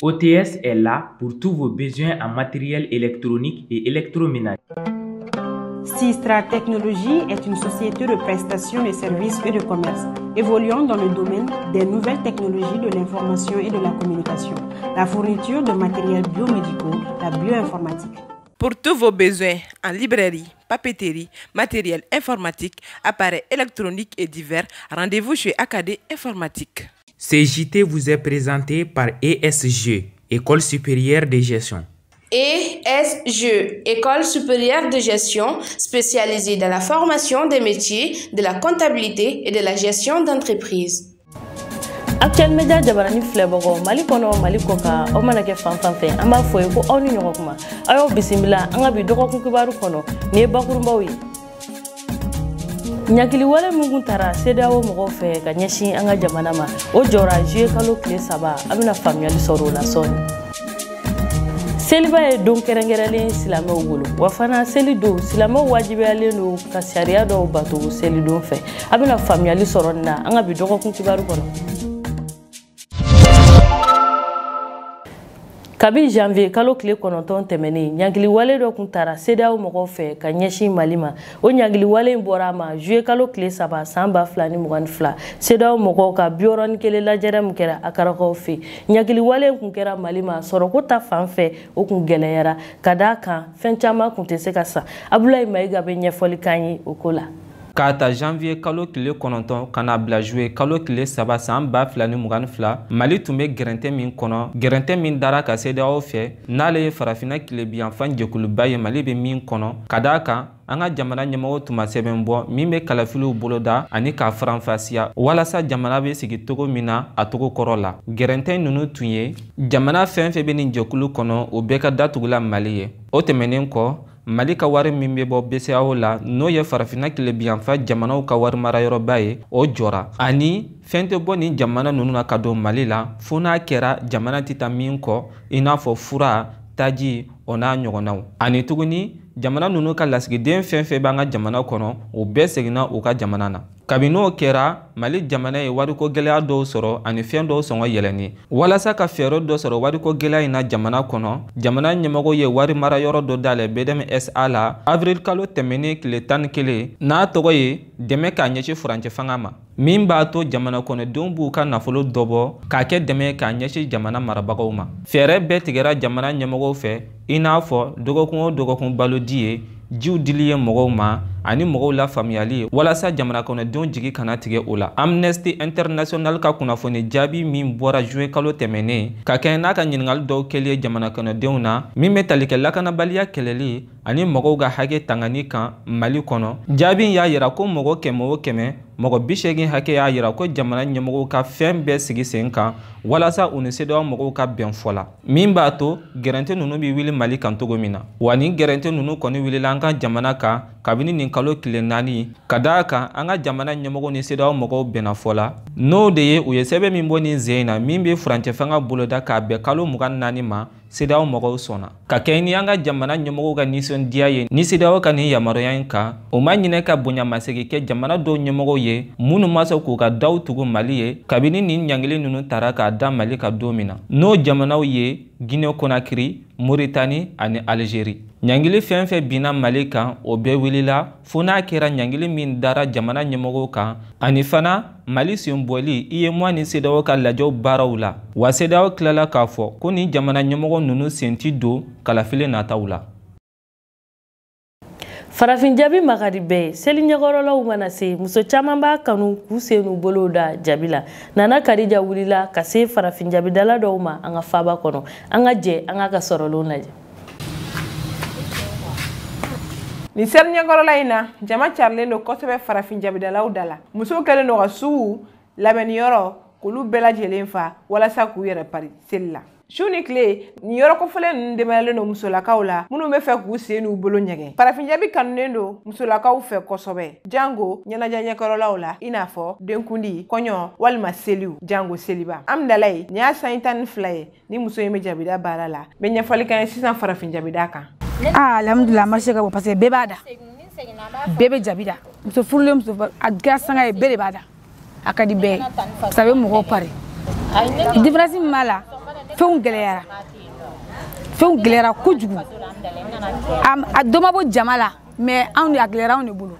OTS est là pour tous vos besoins en matériel électronique et électroménager. Sistra Technologies est une société de prestation de services et de commerce évoluant dans le domaine des nouvelles technologies de l'information et de la communication, la fourniture de matériels biomédicaux, la bioinformatique. Pour tous vos besoins en librairie, papeterie, matériel informatique, appareils électroniques et divers, rendez-vous chez AKD Informatique. CJT vous est présenté par ESG, École supérieure de gestion. ESG, École supérieure de gestion spécialisée dans la formation des métiers, de la comptabilité et de la gestion d'entreprise. Actuel Media jabarani filɛbagaw Mali kɔnɔ Mali kɔ kan aw mana kɛ fan fan fɛ an b'a fɔ ye ko aw ni ɲɔgɔn kuma aw y'aw bisimila an ka bi dɔgɔkun kibaru kɔnɔ nin ye bakurunbaw ye. Ɲangiliwale min kun tara CEDEAO mɔgɔw fɛ ka ɲɛsin an ka jamana ma o jɔra juillet kalo tile 3 an bɛna faamuyali sɔrɔ o la sɔɔni. Seliba ye don kɛrɛnkɛrɛnlen silamɛw bolo wa fana seli don silamɛw wajibiyalen don ka sariya dɔw bato selidon fɛ a bɛna faamuyali sɔrɔ nin na an ka bi dɔgɔkun kibaru kɔnɔ. Kabi janvier kalo tile 9 tɛmɛnen ɲangiliwale dɔ kun tara CEDEAO mɔgɔw fɛ ka ɲɛsin Mali ma o ɲangiliwale in bɔra a ma juillet kalo tile 3 san 2022 CEDEAO mɔgɔw ka 61 lajɛrɛ min kɛra Akarakaw fɛ ɲangiliwale in kun kɛra Mali ma sɔrɔko ta fan fɛ o kun gɛlɛyara ka d'a kan fɛn caman kun tɛ se ka san. Abulayi Mayiga bɛ ɲɛfɔli k'an ye o ko la. K'a ta janvier kalo tile 9 ka na bila juillet kalo tile 3 san 2022 Mali tun bɛ gɛrɛntɛ min kɔnɔ gɛrɛntɛ min dara ka CEDEAO fɛ n'ale ye farafinna tilebiyanfan jɛkuluba ye Mali bɛ min kɔnɔ ka d'a kan an ka jamana ɲɛmɔgɔw tun ma sɛbɛn bɔ min bɛ kalafiliw boloda ani k'a faranfasiya walasa jamana bɛ sigi cogo min na a togo kɔrɔ la. Gɛrɛntɛ ninnu tun ye jamana fɛn fɛn bɛ nin jɛkulu kɔnɔ o bɛɛ ka datugula Mali ye. O tɛmɛnen kɔ Mali ka wari min bɛ bɔ BCEAO la n'o ye farafinna tilebiyanfa jamanaw ka wari marayɔrɔba ye o jɔra ani fɛn tɛ bɔ nin jamana ninnu na ka don Mali la fo n'a kɛra jamana tɛ taa min kɔ i n'a fɔ fura taji o n'a ɲɔgɔnnaw. Ani tuguni jamana ninnu ka lasigiden fɛn fɛn b'an ka jamana kɔnɔ o bɛɛ seginna u ka jamana na. Kabini o kɛra Mali jamana ye wariko gɛlɛya dɔw sɔrɔ ani fɛn dɔw sɔngɔ yɛlɛnni. Walasa ka fɛɛrɛ dɔ sɔrɔ wariko gɛlɛya in na jamana kɔnɔ jamana ɲɛmɔgɔw ye wari marayɔrɔ dɔ dayɛlɛ BDM SA la avril kalo tɛmɛnen tile 11 n'a tɔgɔ ye dɛmɛ k'a ɲɛsin furancɛ fanga ma min b'a to jamana kɔnɔdenw b'u ka nafolo dɔ bɔ k'a kɛ dɛmɛ k'a ɲɛsin jamana marabagaw ma. Fɛɛrɛ bɛɛ tigɛra jamana ɲɛmɔgɔw fɛ i n'a fɔ dɔgɔkun o dɔgɔkun balodi ye jiw dili ye mɔgɔw ma ani mɔgɔw la faamuyali walasa jamana kɔnɔdenw jigi kana tigɛ o la. Amnesty International ka kunnafoni jaabi min bɔra juin kalo tɛmɛnen ka kɛɲɛ n'a ka ɲininkali dɔw kɛli ye jamana kɔnɔdenw na min bɛ tali kɛ lakanabaliya kɛlɛli ani mɔgɔw ka hakɛ tangani kan Mali kɔnɔ. Jaabi y'a yira ko mɔgɔ 100 o 100 mɔgɔ 80 hakɛ y'a yira ko jamana ɲɛmɔgɔw ka fɛn bɛɛ sigi sen kan walasa u ni CEDEAO mɔgɔw ka bɛn fɔ la min b'a to gɛrɛntɛ ninnu bɛ wuli Mali kan cogo min na. Wa ni gɛrɛntɛ ninnu kɔni wulila an ka jamana kan kabini nin kalo tile 4 ka d'a kan an ka jamana ɲɛmɔgɔw ni CEDEAO mɔgɔw bɛnna fɔ la n'o de ye u ye sɛbɛn min bɔ nin sen in na min bɛ furancɛ fanga boloda k'a bɛn kalo 24 ma CEDEAO mɔgɔw sɔnna. Ka kɛɲɛ ni an ka jamana ɲɛmɔgɔw ka nisɔndiya ye ni CEDEAO ka nin yamaruya in kan o ma ɲinɛ ka bonyamasegin kɛ jamana dɔw ɲɛmɔgɔw ye minnu ma sɔn k'u ka daw tugu Mali ye kabini nin ɲangili ninnu tara k'a da Mali ka don min na n'o jamanaw ye Guinée Conakry, Mauritanie ani Algérie. Ɲangili fɛn fɛn binna Mali kan o bɛɛ wulila fo n'a kɛra ɲangili min dara jamana ɲɛmɔgɔw kan ani fana Mali sen bɔli UEMOA ni CEDEAO ka lajɛw baaraw la. Wa CEDEAO tilala k'a fɔ ko nin jamana ɲɛmɔgɔ ninnu sen ti don kalafili nataw la. Farafin jabi makari bɛɛ seli ɲɛkɔrɔlaw mana se muso caman b'a kanu k'u sen n'u bolow da jabi la. Nana Kadija wulila ka se farafin jabidala dɔw ma an ka faaba kɔnɔ an ka jɛ an ka sɔrɔlenw lajɛ. Nin seli ɲɛkɔrɔla in na jama carilen don kosɛbɛ farafin jabidalaw da la. Musow kɛlen don ka sugu labɛnniyɔrɔ k'olu bɛɛ lajɛlen fa walasa k'u yɛrɛ pari seli la. Su ni tile nin yɔrɔ kofɔlen ninnu dɛmɛlen don musolakaw la minnu bɛ fɛ k'u sen n'u bolo ɲɛgɛn. Farafin jabi kanunen don musolakaw fɛ kosɛbɛ jango ɲɛnajɛ ɲɛkɔrɔlaw la i n'a fɔ denkundi kɔɲɔ walima seliw jango seliba. Amidalayi nin y'a san 12 ye ni muso in bɛ jabida baara la n bɛ ɲɛfɔli k'an ye sisan farafin jabida kan. Alhamdulillah marché ka bon parce que bɛɛ b'a da bɛɛ bɛ jabi da muso furulen muso a kɛra sanga ye bɛɛ de b'a da a ka di bɛɛ ye parce que a bɛ mɔgɔw pari. Différence min b'a la Fɛnw gɛlɛyara, fɛnw gɛlɛyara kojugu. A dɔ ma bɔ jama la, mais anw de a gɛlɛyara anw de bolo.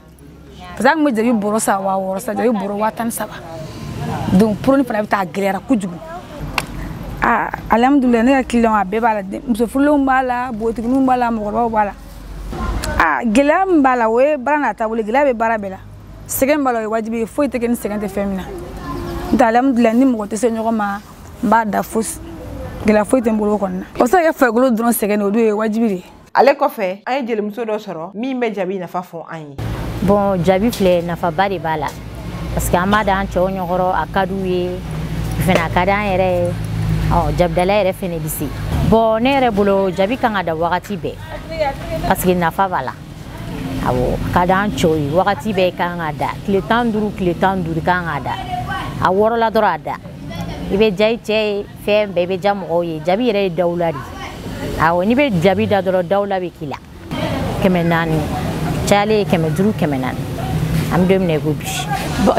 Parce que an tun bɛ jabi bɔrɔ san 6000, sisan jabi bɔrɔ 13 000. Donc poroni fana bɛ taa, a gɛlɛyara kojugu. Aa, alhamdulilayi, ne ka client a bɛɛ b'a la, muso furulenw b'a la, npogotigininw b'a la, mɔgɔkɔrɔbaw b'a la. Aa, gɛlɛya min b'a la, o ye baara n'a taabolo. Gɛlɛya bɛ baara bɛɛ la, sɛgɛn b'a la, o ye wajibi ye, foyi tɛ kɛ ni sɛgɛn tɛ fɛn min na. N tɛ, alhamdulilayi, ni mɔgɔ tɛ se ɲɔgɔn ma, n b'a da fosi, gɛlɛya foyi tɛ n bolo o kɔni na. O bɛ se ka kɛ farikolo dɔrɔn sɛgɛn de, o dun ye wajibi de ye. Ale kɔfɛ, an ye jelimuso dɔ sɔrɔ min bɛ jabi nafa fɔ an ye. Bon, jabi filɛ, nafaba de b'a la, parce que an b'a da an cɛw ɲɛkɔrɔ, a ka d'u ye fɛnɛ, a ka d'an yɛrɛ ye. Ɔ, jabidala yɛrɛ fɛnɛ bɛ se. Bon, ne yɛrɛ bolo, jabi kan ka da wagati bɛɛ, parce que nafa b'a la. Awɔ, a ka d'an cɛw ye, wagati bɛɛ kan ka da, tile 15, tile 15 kan ka da. A wɔrɔla dɔrɔn, a da, i bɛ ja i cɛ ye, fɛn bɛɛ, i bɛ ja mɔgɔw ye. Jabi yɛrɛ ye dawula de ye. Awɔ, n'i bɛ jabi da dɔrɔn, dawula bɛ k'i la. 400, cayalen ye 500, 400. An bɛ don min na i ko bi,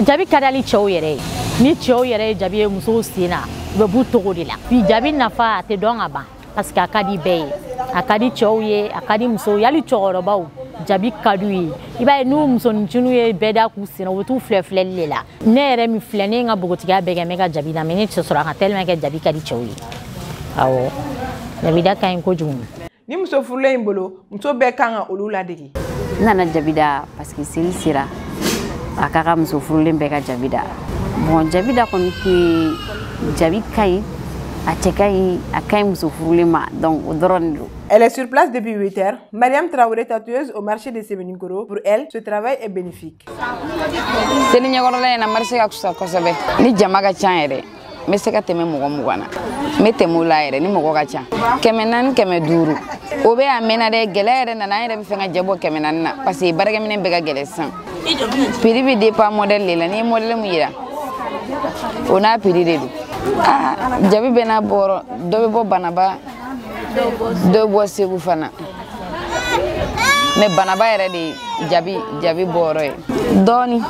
jabi ka di hali cɛw yɛrɛ ye. Ni cɛw yɛrɛ ye jabi ye musow sen na, u bɛ b'u togo de la. Bi jabi nafa a tɛ dɔn ka ban, parce que a ka di bɛɛ ye, a ka di cɛw ye, a ka di musow ye, hali cɛkɔrɔbaw jabi ka d'u ye. I b'a ye, n'u musonincinw ye bɛɛ da k'u sen na, u bɛ t'u filɛ filɛli de la. Ne yɛrɛ min filɛ, ne ye n ka npogotigiya bɛɛ kɛ, n bɛ ka jabi da, mais ne tɛ sɔrɔ a kan, tellement que jabi ka di cɛw ye. Awɔ, jabi da ka ɲi kojugu. Ni muso furulen in bolo, muso bɛɛ kan ka olu ladege. N nana jabi da parce que seli sera, a ka muso furulen bɛɛ ka jabi da. Bon, jabi da kɔni kun ye, jabi ka ɲi, a cɛ ka ɲi, a ka ɲi muso furulen ma, donc o dɔrɔn de don. Elle est sur place depuis 8 heures. Mariam Traoré, tatoueuse au marché de Sébénikoro. Pour elle, ce travail est bénéfique. Seli ɲɛkɔrɔla in na, marché ka fisa kosɛbɛ. Ni jama ka ca yɛrɛ, n bɛ se ka tɛmɛ mɔgɔ 20 na, n bɛ tɛmɛ o la yɛrɛ. Ni mɔgɔ ka ca, 400, 500, o bɛ a mɛnna dɛ. Gɛlɛya yɛrɛ nana, an yɛrɛ bɛ fɛ ka jɛ bɔ 400 na, parce que baarakɛminɛn bɛɛ ka gɛlɛn sisan. Prix bɛ dépend modèle de la. N'i ye modèle mun yira, o n'a prix de don. Aa, jabi bɛɛ n'a bɔrɔ. Dɔ bɛ bɔ Banaba, dɔ bɛ bɔ Segu fana, mais Banaba yɛrɛ de ye jabi bɔyɔrɔ ye dɔɔni,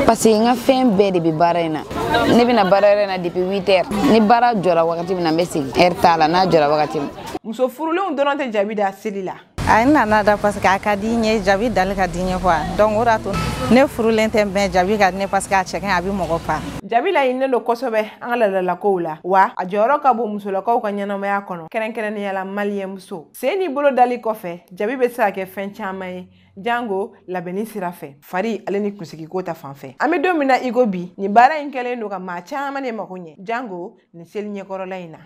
parce que n ka fɛn bɛɛ de bɛ baara in na. Ne bɛna baara yɔrɔ in na depuis 8 heures. Ni baara jɔra wagati min na, n bɛ segin. Heure t'a la, n'a jɔra wagati min. Muso furulenw dɔrɔn tɛ jabi da seli la. A n nana da parce que a ka di n ye, jabi dali ka di n ye quoi. Donc o de y'a to ne furulen tɛ, mais jabi ka di ne, parce que a cɛ ka ɲi, a bɛ mɔgɔ fa. Jabi laɲininen don kosɛbɛ an ka laadalakow la, wa a jɔyɔrɔ ka bon musolakaw ka ɲɛnamaya kɔnɔ, kɛrɛnkɛrɛnnenya la maliyɛn muso. Sen ni bolo dali kɔfɛ, jabi bɛ se ka kɛ fɛn caman ye, jango labɛnni sira fɛ, fari ale ni kunsigiko ta fan fɛ. An bɛ don min na i ko bi, nin baara in kɛlen don ka maa caman de mako ɲɛ, jango nin seli ɲɛkɔrɔla in na.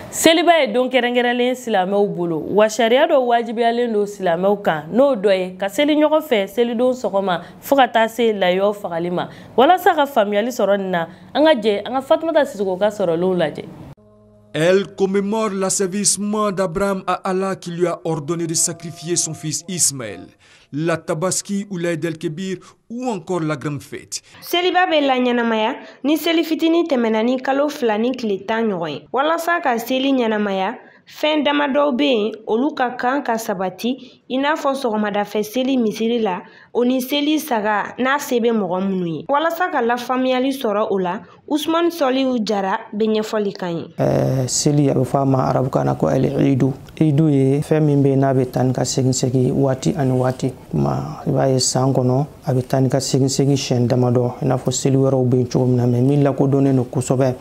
Seliba ye don kɛrɛnkɛrɛnlen silamɛw bolo, wa sariya dɔ wajibiyalen don silamɛw kan, n'o dɔ ye ka seli ɲɔgɔn fɛ selidon sɔgɔma fo ka taa se layɔ fagali ma. Walasa ka faamuyali sɔrɔ nin na, an ka jɛ an ka Fatumata Sisoko ka sɔrɔlenw lajɛ. Elle commémore l'asservissement d'Abraham à Allah qui lui a ordonné de sacrifier son fils Ismaël, la Tabaski ou l'Aïd el-Kébir ou encore la grande fête. Seliba bɛ laɲɛnamaya ni seli fitinin tɛmɛna ni kalo 2 ni tile 10 ɲɔgɔn ye. Walasa ka seli ɲɛnamaya, fɛn damadɔw bɛ yen, olu ka kan ka sabati, i n'a fɔ sɔgɔmadafɛ seli misiri la, o ni seli saga n'a se bɛ mɔgɔ minnu ye. Walasa ka lafaamuyali sɔrɔ o la, Usumani Sɔliw Jara bɛ ɲɛfɔli kan ye. Seli, a bɛ fɔ a ma arabukan na ko el-idu. Idu ye fɛn min bɛ yen n'a bɛ taa ni ka segin segin waati ani waati ma. I b'a ye, san kɔnɔ a bɛ taa ni ka segin segin siɲɛ damadɔ, i n'a fɔ seli wɛrɛw bɛ yen cogo min na, mais min lakodɔnnen don kosɛbɛ,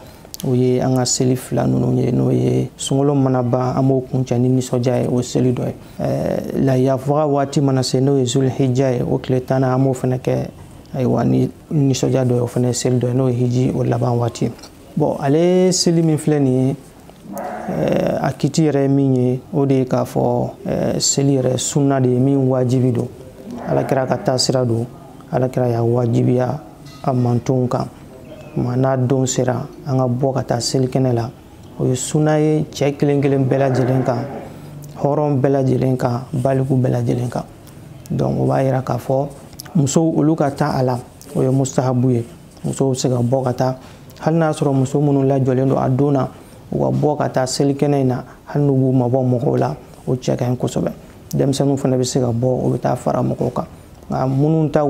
o ye an ka seli fila ninnu ye, n'o ye sunkalo mana ban, an b'o kuncɛ ni nisɔndiya ye, o seli dɔ ye. Lahiya faga waati mana se, n'o ye Zulhijja ye, o tile 10nan, an b'o fana kɛ, ayiwa, ni nisɔndiya dɔ ye, o fana ye seli dɔ ye, n'o ye hiji o laban waati. Bon, ale seli min filɛ nin ye, a kiti yɛrɛ ye min ye, o de ye k'a fɔ seli yɛrɛ sunna de ye min wajibi don, Alakira ka taasira don, Alakira y'a wajibiya a mantonw kan. Ma n'a don sera, an ka bɔ ka taa selikɛnɛ la, o ye suna ye cɛ kelen kelen bɛɛ lajɛlen kan, hɔrɔn bɛɛ lajɛlen kan, baliku bɛɛ lajɛlen kan. Donc o b'a yira k'a fɔ musow, olu ka taa a la, o ye mustahabu ye. Musow bɛ se ka bɔ ka taa, hali n'a sɔrɔ muso minnu lajɔlen don a don na, u ka bɔ ka taa selikɛnɛ in na, hali n'u b'u mabɔ mɔgɔw la, o cɛ ka ɲi kosɛbɛ. Denmisɛnninw fana bɛ se ka bɔ, o bɛ taa fara mɔgɔw kan. Nka minnu ta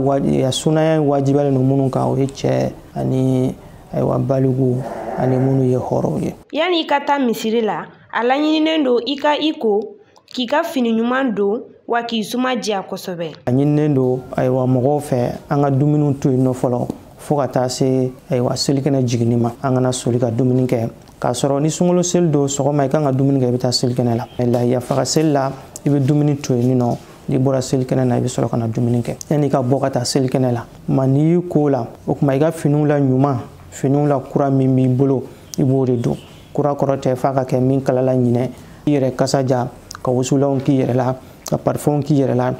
sunaya in wajibiyalen don minnu kan, o ye cɛ ani, ayiwa, baliku. ani minnu ye hɔrɔnw ye. Yanni i ka taa misiri la, a laɲininen don i ka i ko, k'i ka fini ɲuman don, wa k'i suma diya kosɛbɛ. A ɲininen don ayiwa mɔgɔw fɛ an ka dumuniw to yen nɔ fɔlɔ fo ka taa se ayiwa selikɛnɛ jiginni ma. An kana soli ka dumuni kɛ k'a sɔrɔ ni sunkalo seli don sɔgɔma i kan ka dumuni kɛ, i bɛ taa selikɛnɛ la. Lahiya faga seli la, i bɛ dumuni to yen nɔ, n'i bɔra selikɛnɛ na i bɛ sɔrɔ ka na dumuni kɛ yanni i ka bɔ ka taa selikɛnɛ la. Ma n'i y'i ko la, o tuma i ka finiw la ɲuman, finiw la kura min b'i bolo, i b'o de don. Kura kɔrɔ tɛ f'a ka kɛ min kalala ɲinɛ. I yɛrɛ kasa ja, ka wusulanw k'i yɛrɛ la, ka parfumw k'i yɛrɛ la,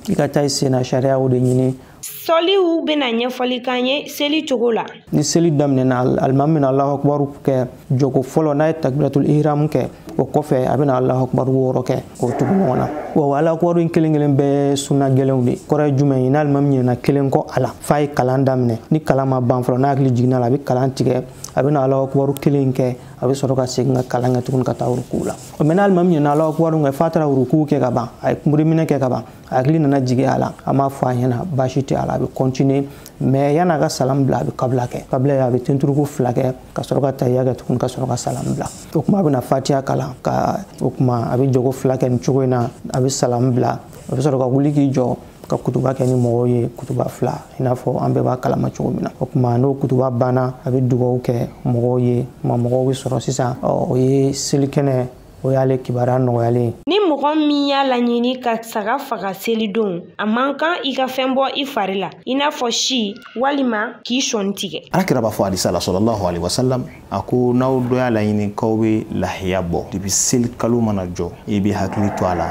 i ka taa i sen na, sariya o de ɲini. Sɔliw bɛna ɲɛfɔli k'an ye seli cogo la. Ni seli daminɛna, alimami bɛna Alahu akibaru kɛ jɔko fɔlɔ, n'a ye takbiratul ihram kɛ, o kɔfɛ a bɛna Alahu akibaru 6 kɛ k'o tugu ɲɔgɔn na. Wa Alahu akibaru in kelen kelen bɛɛ sunna gɛlɛnw de. Kɔrɔ ye jumɛn ye? N'alimami ɲinɛna kelen kɔ a la f'a ye kalan daminɛ, ni kalan ma ban fɔlɔ, n'a hakili jiginna la, a bɛ kalan tigɛ, a bɛna Alahu akibaru kelen kɛ, a bɛ sɔrɔ ka segin ka kalan kɛ tuguni ka taa ruku la. Mɛ n'alimami ɲinɛna Alahu akibaru kɛ f'a taara ruku kɛ ka ban, a ye kunbiriminɛ kɛ ka ban, a hakili nana jigin a la, an b'a fɔ a ɲɛna baasi tɛ a la, a bɛ continuer. Mais yan'a ka salam bila, a bɛ kabila kɛ. Kabila ye, a bɛ tenturuko 2 kɛ ka sɔrɔ ka tahiya kɛ tuguni ka sɔrɔ ka salam bila. O tuma a bɛna fatiya kalan, ka o tuma a bɛ jɔko 2 kɛ nin cogo in na, a bɛ salam bila, a bɛ sɔrɔ ka wuli k'i jɔ ka kutuba kɛ ni mɔgɔw ye, kutuba 2 i n'a fɔ an bɛɛ b'a kalama cogo min na. O tuma n'o kutuba banna, a bɛ dugawu kɛ mɔgɔw ye, ma mɔgɔw bɛ sɔrɔ sisan. O ye selikɛnɛ, o y'ale kibaruya nɔgɔyalen ye. Ni mɔgɔ min y'a laɲini ka saga faga selidon, a man kan i ka fɛn bɔ i fari la, i n'a fɔ si walima k'i sɔn tigɛ. Ala kira b'a fɔ hadisa la sallallahu alaihi wasallam, a ko n'aw dɔ y'a laɲini k'aw bɛ lahiya bɔ, depuis seli kalo mana jɔ, i bɛ hakili to a la,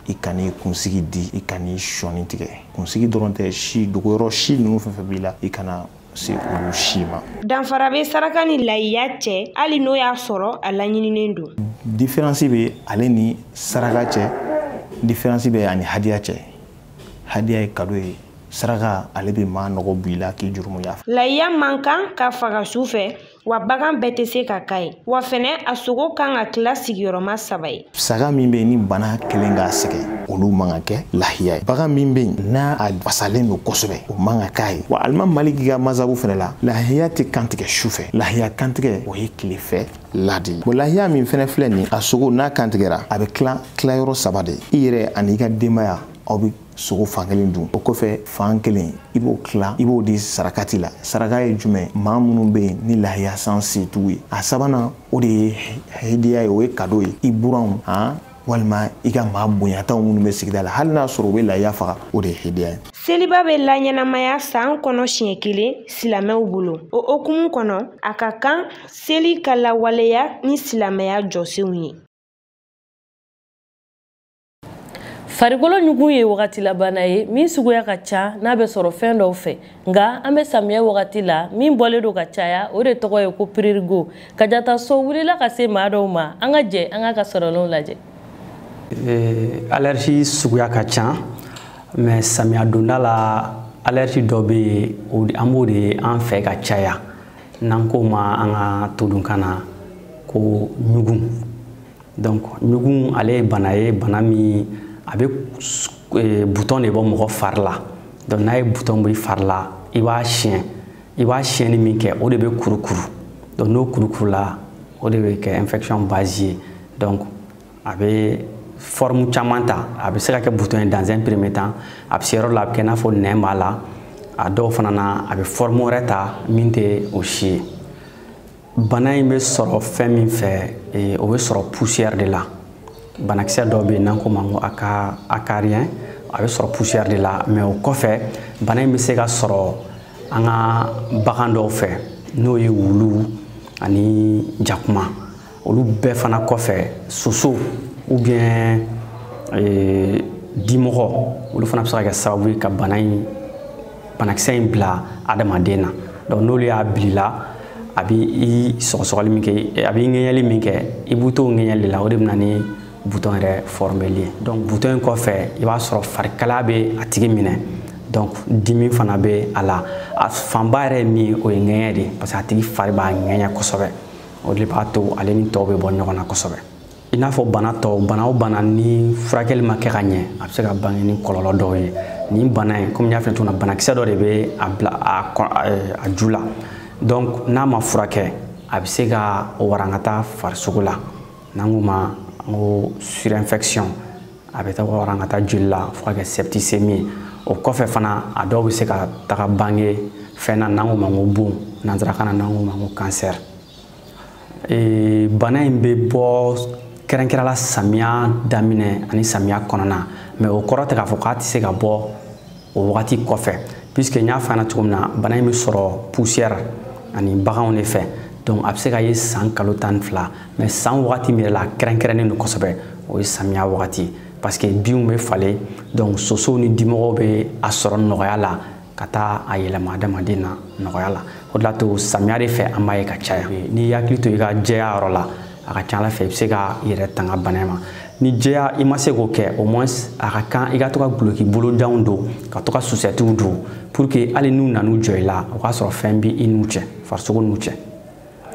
i kan'i kunsigi di, i kan'i sɔnni tigɛ. Kunsigi dɔrɔn tɛ, si dogoyɔrɔ si ninnu fɛn fɛn b'i la, i kana se olu si ma. Danfara bɛ saraka ni lahiya cɛ, hali n'o y'a sɔrɔ a laɲininen don. Différence bɛ ale ni saraka cɛ, différence bɛ ani hadiya cɛ. Hadiya ye cadeau ye, saraka ale bɛ maa nɔgɔ b'i la k'i jurumu yafa. Lahiya man kan ka faga su fɛ, wa bagan bɛɛ tɛ se ka k'a ye, wa fɛnɛ a sogo kan ka tila sigiyɔrɔma 3 ye. Saga min bɛ yen ni bana kelen k'a sɛgɛn, olu man ka kɛ lahiya ye. Bagan min bɛ yen n'a a fasalen don kosɛbɛ, o man ka k'a ye. Wa alimami Maliki ka mazabu fɛnɛ la, lahiya tɛ kantigɛ su fɛ. Lahiya kantigɛ o ye tile fɛ ladi. Bon, lahiya min fɛnɛ filɛ nin, a sogo n'a kantigɛra, a bɛ tila tilayɔrɔ 3 de ye. I yɛrɛ ani i ka denbaya, aw bɛ sogo fan kelen dun. O kɔfɛ fan kelen i b'o tila, i b'o di sarakati la. Saraka ye jumɛn? Maa minnu bɛ yen ni lahiya san se t'u ye. A sabanan o de ye hediya ye, o ye cadeau ye. I buranw walima i ka maa bonyataw minnu bɛ sigida la, hali n'a sɔrɔ u bɛ lahiya faga, o de ye hediya ye. Seliba bɛ laɲɛnamaya san kɔnɔ siɲɛ kelen silamɛw bolo. O hokumu kɔnɔ, a ka kan seli ka lawaleya ni silamɛya jɔsenw ye. Farikolo ɲugun ye wagati labanna ye min suguya ka ca n'a bɛ sɔrɔ fɛn dɔw fɛ, nka an bɛ samiyɛ wagati la min bɔlen don ka caya, o de tɔgɔ ye ko piririgo. Kajata So wulila ka se maa dɔw ma, an ka jɛ an ka sɔrɔlenw lajɛ. Allergie suguya ka ca, mais samiya donda la allergie dɔ bɛ yen, an b'o de ye an fɛ ka caya, n'an k'o ma an ka todunkan na ko ɲugun. Donc ɲugun ale ye bana ye, bana min a bɛ bouton de bɔ mɔgɔ fari la. Donc n'a ye bouton bɔ i fari la, i b'a siɲɛ, i b'a siɲɛni min kɛ, o de bɛ kurukuru. Donc n'o kurukurula, o de bɛ kɛ infection base ye. Donc a bɛ forme caman ta, a bɛ se ka kɛ bouton ye dans un premier temps, a bɛ se yɔrɔ la a bɛ kɛ i n'a fɔ nɛn b'a la, a dɔw fana na a bɛ forme wɛrɛ ta min tɛ o si ye. Bana in bɛ sɔrɔ fɛn min fɛ, o bɛ sɔrɔ poussière de la. Banakisɛ dɔw bɛ yen n'an k'o ma ko acarien, a bɛ sɔrɔ poussière de la. Mais o kɔfɛ, bana in bɛ se ka sɔrɔ an ka bagan dɔw fɛ, n'o ye wulu ani jakuma. Olu bɛɛ fana kɔfɛ, soso ou bien dimɔgɔ, olu fana bɛ se ka kɛ sababu ye ka bana in banakisɛ in bila adamaden na. Donc n'olu y'a bila, a bɛ i sɔgɔsɔgɔli min kɛ, a bɛ ŋɛɲɛli min kɛ, i b'u to ŋɛɲɛli la, o de bɛ na ni bouton yɛrɛ formeli ye. Donc bouton in kɔfɛ, i b'a sɔrɔ farikalaya bɛ a tigi minɛ, donc dimi fana bɛ a la. A fanba yɛrɛ ye min ye, o ye ŋɛɲɛ de ye, parce que a tigi fari b'a ŋɛɲɛ kosɛbɛ. O de b'a to ale ni tɔw bɛ bɔ ɲɔgɔn na kosɛbɛ. I n'a fɔ bana tɔw, bana o bana ni furakɛli ma kɛ ka ɲɛ, a bɛ se ka bange ni kɔlɔlɔ dɔw ye. Nin bana in, komi n y'a fɔ cogo min na, banakisɛ dɔ de bɛ a bila a ju la. Donc n'a ma furakɛ, A bɛ se ka warankata farisogo la, n'an k'o ma ko surinfection, a bɛ taga warankata joli la fo ka kɛ septicémie ye. O kɔfɛ fana, a dɔw bɛ se ka taga bange fɛn na, n'an k'o ma ko bon, nanzarakan na n'an k'o ma ko cancer. Bana in bɛ bɔ kɛrɛnkɛrɛn la samiya daminɛ ani samiya kɔnɔna, mais o kɔrɔ tɛ k'a fɔ k'a tɛ se ka bɔ o wagati kɔfɛ, puisque n y'a fɔ a ɲɛna cogo min na, bana in bɛ sɔrɔ poussière ani baganw de fɛ. Donc a bɛ se ka ye san kalo 12, mais san wagati min yɛrɛ la a kɛrɛnkɛrɛnnen don kosɛbɛ, o ye samiya wagati, parce que binw bɛ falen, donc sosow ni dimɔgɔw bɛ a sɔrɔ nɔgɔya la ka taa a yɛlɛma adamaden na nɔgɔya la. O de la to samiya de fɛ an b'a ye ka caya. N'i y'i hakili to i ka jɛya yɔrɔ la, a ka ca ala fɛ i bɛ se ka i yɛrɛ tanga bana ma. Ni jɛya i ma se k'o kɛ, au moins a ka kan i ka to ka guloki bolojanw don, ka to ka susɛtiw don, pour que hali n'u nan'u jɔ i la, o k'a sɔrɔ fɛn b'i n'u cɛ, farisogo n'u cɛ.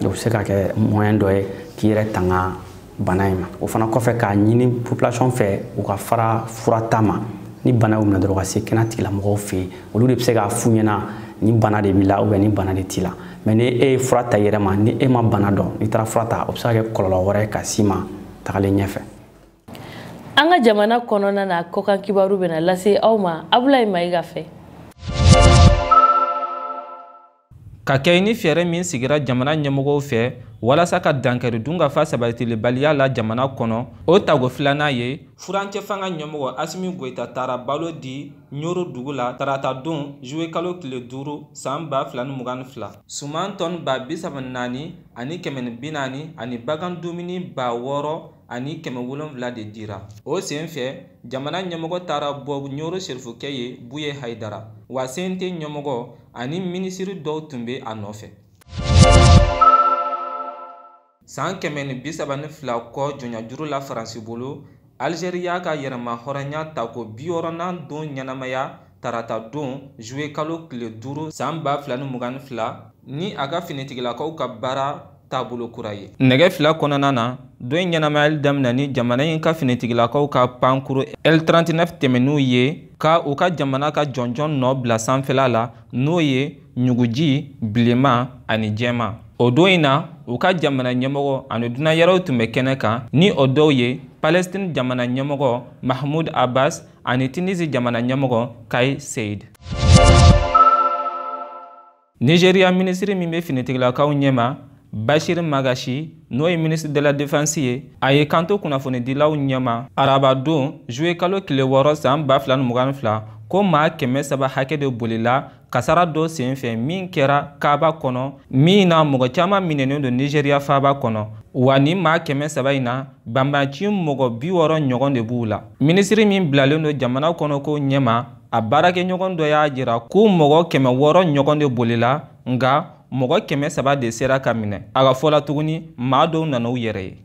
O bɛ se ka kɛ moyen dɔ ye k'i yɛrɛ tanga bana in ma. O fana kɔfɛ, k'a ɲini population fɛ u ka fara fura ta ma. Ni bana y'u minɛ dɔrɔn, ka se kɛnɛya tigilamɔgɔw fɛ yen, olu de bɛ se k'a f'u ɲɛna ni bana de b'i la ou bien ni bana de t'i la. Mais ni e ye fura ta i yɛrɛ ma, ni e ma bana dɔn, n'i taara fura ta, o bɛ se ka kɛ kɔlɔlɔ wɛrɛ ye ka s'i ma tagalen ɲɛfɛ. An ka jamana kɔnɔna na, kɔkan kibaru bɛna lase aw ma Abulayi Mayiga fɛ. Ka kɛ ni fɛɛrɛ min sigira jamana ɲɛmɔgɔw fɛ walasa ka dankari dunkafa sabatilibaliya la jamana kɔnɔ, o tago filanan ye, furancɛ fanga ɲɛmɔgɔ Asimi Goyita taara balo di Ɲoro dugu la tarata don juwe kalo tile 5 san 2022. Suman tɔni 34,140 ani bagan dumuni 6700 de dira. O sen fɛ, jamana ɲɛmɔgɔ taara bɔ Ɲoro serifukɛ ye Buye Hayidara, wa CNT ɲɛmɔgɔ ani minisiri dɔw tun bɛ a nɔfɛ. San 132 kɔ jɔnjuru la Faransi bolo, Algérie y'a ka yɛrɛma hɔrɔnya tako 60nan don ɲɛnamaya tarata don juwe kalo tile 5 san 2022 ni a ka finitigilakaw ka baara taabolo kura ye. Nɛgɛ fila kɔnɔna na, don in ɲɛnamayali daminɛ ni jamana in ka finitigilakaw ka pankuru L39 tɛmɛn'u ye ka u ka jamana ka jɔnjɔn nɔ bila sanfɛla la, n'o ye ɲuguji, bilenman ani jɛman. O don in na, u ka jamana ɲɛmɔgɔ ani dunan yɛrɛw tun bɛ kɛnɛ kan, ni o dɔw ye Palestine jamana ɲɛmɔgɔ Mahmoud Abbas ani Tunisie jamana ɲɛmɔgɔ Kais Saied. Nigeria minisiri min bɛ finitigilakaw ɲɛma, Bashir Magashi, n'o ye ministre de la défense ye, a ye kanto kunnafonidilaw ɲɛma araba don juwe kalo tile 6 san 2022 ko maa 300 hakɛ de bolila kasara dɔ senfɛ min kɛra Kaaba kɔnɔ, min na mɔgɔ caman minɛnen don Nigeria faaba kɔnɔ. Wa ni maa 300 in na, banbanci mɔgɔ 60 ɲɔgɔn de b'u la. Minisiri min bilalen don jamana kɔnɔ ko ɲɛma, a baarakɛɲɔgɔn dɔ y'a jira ko mɔgɔ 600 ɲɔgɔn de bolila, nka mɔgɔ 300 de sera ka minɛ. A ka fɔ la tuguni, maa dɔw nana u yɛrɛ ye.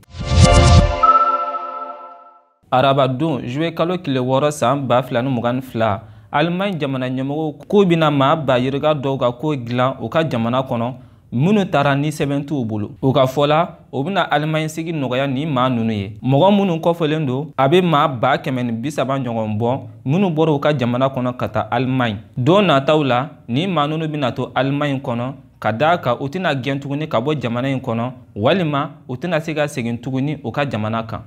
Araba don juwe kalo tile 6 san 2022, Allemagne jamana ɲɛmɔgɔw k'u bɛna maa 20 000 dɔw ka ko dilan u ka jamana kɔnɔ, minnu taara ni sɛbɛn t'u bolo. U ka fɔ la, o bɛna Allemagne sigi nɔgɔya ni maa ninnu ye. Mɔgɔ minnu kɔfɛlen don, a bɛ maa 130 000 ɲɔgɔn bɔ minnu bɔra u ka jamana kɔnɔ ka taa Allemagne. Don nataw la, ni maa ninnu bɛna to Allemagne kɔnɔ, ka d'a kan u tɛna gɛn tuguni ka bɔ jamana in kɔnɔ, walima u tɛna se ka segin tuguni u ka jamana kan.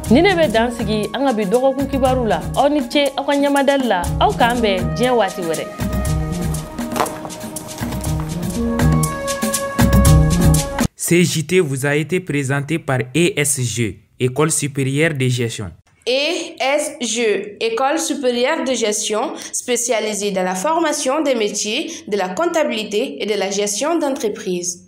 Ni ne bɛ dan sigi an ka bi dɔgɔkun kibaru la. Aw ni ce aw ka ɲamadali la, aw k'an bɛn diɲɛ waati wɛrɛ. CJT vous a été présenté par ESG, École supérieure de gestion. ESG, École supérieure de gestion, spécialisée dans la formation des métiers, de la comptabilité et de la gestion d'entreprise.